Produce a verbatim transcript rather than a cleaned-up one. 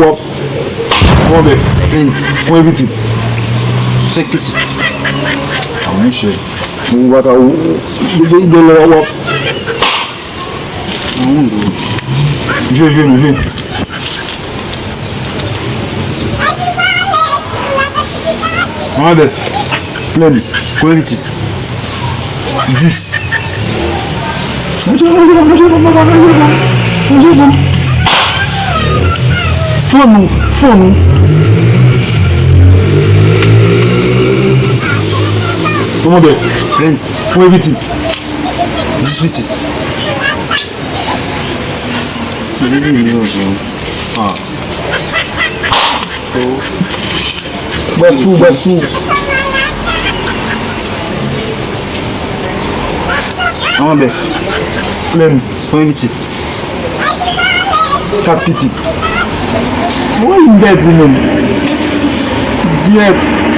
W ap. Bon, bèf. Konbyen pitit? Senk pitit. A, monchè. Ou pa ka, ou, de, de, de lè w ap. Jwe, jwe, jwe. Anlè. Plen. Konbyen pitit? Dis. Manje bon, manje bon, manje bon, manje bon, manje bon. Fon nou, fon nou. Kòman bèl? Plen. Konbyen pitit? Dis pitit. Ah. Bwès tou, bwès tou. Anlè. Plen. Konbyen pitit? Kat pitit. Woy, m pèdi menm. Gyèt.